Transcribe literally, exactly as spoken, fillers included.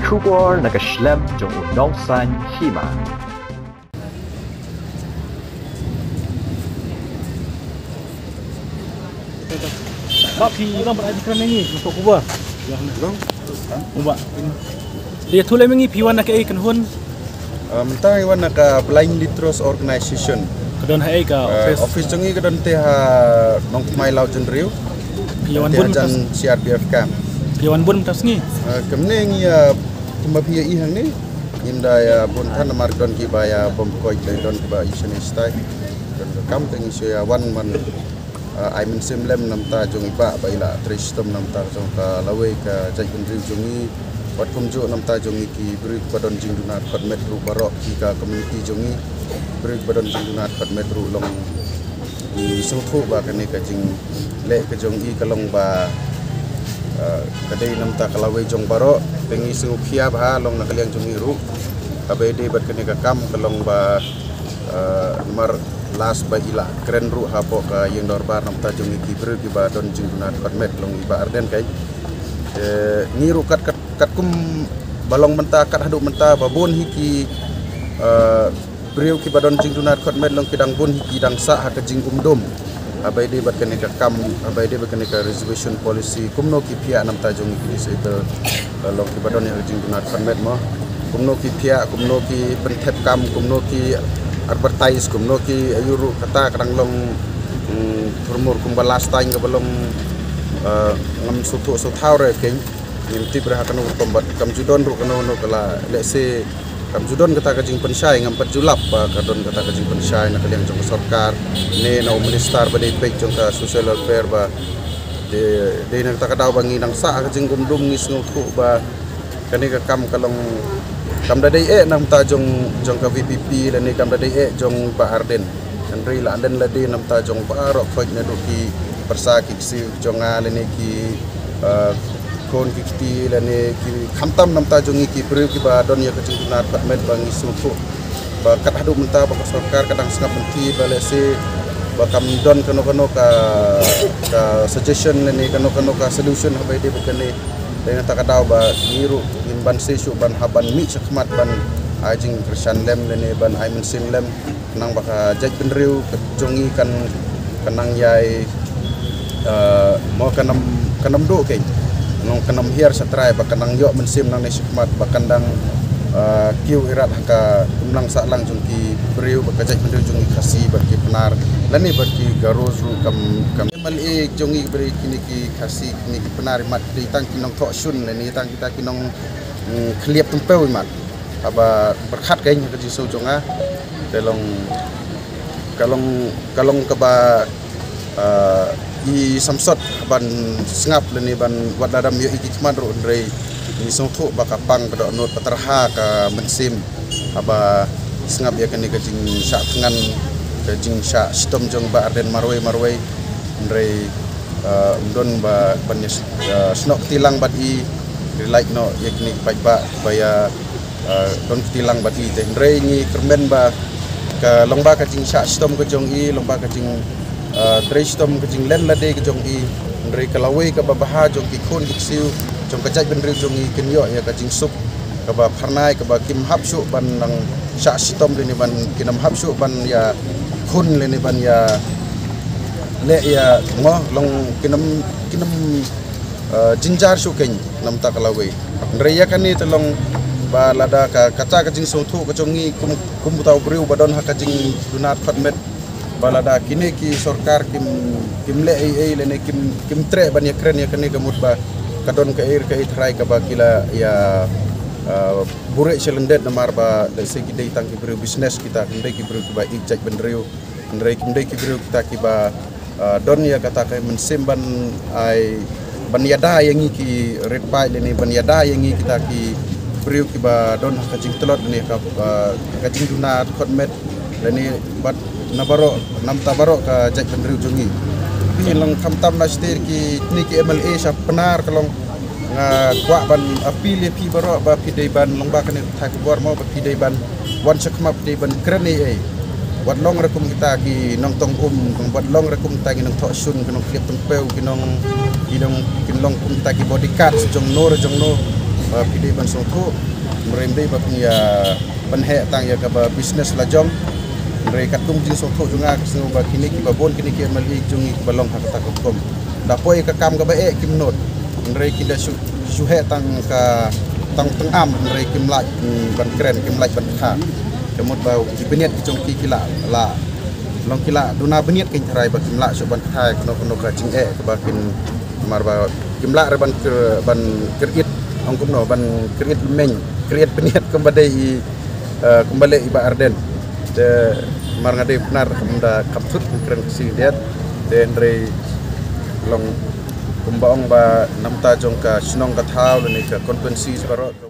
Khubor na ka shlem jong u nongsan hima. Ba phi long ba ai kren ngi to kuba. Long. Uba. Dia thule mengi phi wan na ka ei kan hun. Mynta ngi wan na ka Blind Trust Organization. Ka don ha ei ka office. Office jong ngi ka don te ha Nongkmai Law Jynriew. Phi wan bun jan C R P F camp. Phi wan bun mynta sngi. Kamne ngi kumba phi ïa i hangne. Ngim da ïa bun than namar don kiba ïa bom koi don kiba i shane stai. Don ka kam te ngi shu ïa wan man ai mynsiem lem namta jong i bah ba i la trei shitom namta jong ka lawei ka jaitbynriew jong i. Wat kumjuh namta jong i ki briew ba don jingduna khot met ruh baroh ki ka community jong i. Briew ba don jingduna khot met ruh long i sngewthuh ba kane ka jingleh ka jong i ka long ba ka dei namta ka lawei jong baroh. Te ngi sngewkhia bha long na ka liang jong i ruh. Kaba dei bad kane ka kam ka long ba namar last ba i la kren ruh hapoh ka ïing dorbar namta jong i ki briew kiba don jingduna khot met long i bah Ardent kai. Ngi ruh kat kat kat kum ba long mynta kat haduh mynta ba bun hi ki briew kiba don jingduna khot met long ki dang bun hi ki dang sah ha ka jingumdum. Haba ïadei bad kane ka kam, haba ïadei bad kane ka reservation policy kumno ki phiah namta jong i ki disable. Long kiba don ïa ka jingduna khot met mo. Kumno ki phiah, kumno ki pynthep kam, kumno ki advertise, kumno ki ayu ruh kata ka dang long thurmur kumba last time kaba long ngam sngewthuh sngewthaw re keiñ. Ngim tip re ha kano ka rukom bad kam ju don ruh kano kano ka la lehse kam ju don kata ka jingpynshai ngam pat ju lap ba ka don kata ka jingpynshai na ka liang jong ka sorkar ne na u minister ba dei peit jong ka social welfare ba dei na kata ka daw ba ngi nang sah ka jingumdum ngi sngewthuh ba kane ka kam ka long kam da dei eh namta jong jong ka V P P lane kam da dei eh jong bah Ardent. Hynrei la len la dei namta jong baroh khoit naduh ki pyrsa ki ksiew jong nga lane ki khun ki kti lane ki khamtam namta jong ngi ki briew kiba don ïa ka jingduna khot met ba ngi sngewthuh ba kat haduh mynta ba ka sorkar ka dang sngap mynta ba lehse ba kam don kano kano ka ka suggestion lane kano kano ka solution haba ïadei bad kane. Dei na kata ka daw ba ngi ruh ngim banse shuh ban hap ban mih shakhmat ban ai jingkyrshan lem lane ban ai mynsiem lem. Khnang ba ka jaitbynriew ka jong ngi kan kan nang ïai mo kan ym kan ym duh keiñ. Nong kan ym hiar shatrai ba kan nang ïoh mynsiem nangne shakhmat ba kan dang kiew irat ha ka imlang sahlang jong ki briew ba ka jaitbynriew jong ngi Khasi bad ki Pnar lane bad ki Garo ruh kam kam M L A jong ngi briew kine ki Khasi kine ki Pnar imat dei tang ki nongthoh shun lane tang kita ki nong khlieh tympew imat. Haba pyrkhat keiñ ka jingsngew jong nga ka long ka long ka long kaba i samsot ban sngap lane ban wat la dam ïoh i ki khmat ruh hynrei ngi sngewthuh ba ka pang ka dohnud ba tyrha ka mynsiem haba sngap ïa kane ka jingshah thngan ka jingshah shitom jong bah Ardent marwei marwei hynrei ym don ba ban ïa snoh kti lang bad i rilait noh ïa kine ki paidbah ba ïa don kti lang bad i te hynrei ngi kyrmen ba ka long ba ka jingshah shitom ka jong i long ba ka jing trei shitom ka jinglen lade ka jong i hynrei ka lawei kaba bha jong ki khun ki ksiew jong ka jaitbynriew jong i kin ïoh ïa ka jingsuk kaba pharnai kaba kim hap shuh ban nang shah shitom lane ban kin ym hap shuh ban ïa khun lane ban ïa leh ïa ngo long kin ym kin ym jynjar shuh keiñ namta ka lawei. Hynrei ïa kane te long ba lada ka kata ka jingsngewthuh ka jong ngi kum kum uta u briew ba don ha ka jingduna khot met ba lada kine ki sorkar kim kim leh ei ei lane kim kim treh ban ïa kren ïa kane ka mut ba ka don ka ei ka ei tharai kaba ki la ïa buhrieh sha lyndet namar ba lehse ki dei tang ki briew business kita kim dei ki briew kiba ïeit jaitbynriew. Hynrei kim dei ki briew kita kiba don ïa kata ka mynsiem ban ai ban ïada ïa ngi ki rit paid lane ban ïada ïa ngi kita ki briew kiba don ha ka jingtlot lane ka ka jingduna khot met lane bad na baroh namta baroh ka jaitbynriew jong ngi. Phi long khamtam na stir ki ni ki M L A sha Pnar ka long nga kwah ban appeal ïa phi baroh ba phi dei ban long ba kane thai khubor mo ba phi dei ban wan shakhmat phi dei ban kren ei ei. Wat long re kum kita ki nongtong um wat long re kum kita ki nongthoh shun ki nongkhlieh tympew ki nong ki nong ki long kum kita ki bodyguard jong no re jong no. Ba phi dei ban sngewthuh, hynrei ym dei ba phi ïa pynheh tang ïa kaba business la jong. Hynrei katkum jingsngewthuh jong nga ka sngew ba kine kiba bun kine ki M L A jong ngi kiba long ha kata ka rukom, da poi ka kam kaba eh kim nud. Hynrei ki da shu shu heh tang ka tang tang am, hynrei kim lah, mm, ban kren, kim lah ban kha. Ka mut ba ki bniat ki jong ki ki lah, lah long ki lah duna bniat ki tharai ba kim lah shu ban kha kano kano ka jingeh kaba kin mar ba kim lah re ban kre-, ban krit, ong kumno, ban krit lymeng, krit bniat kumba dei i, eh, kumba leh i Bah Ardent. Te mar nga dei Pnar kam da kap thut kren ka si diat. Te hynrei long kumba ong ba namta jong ka shnong ka thaw lane ka constituency baroh.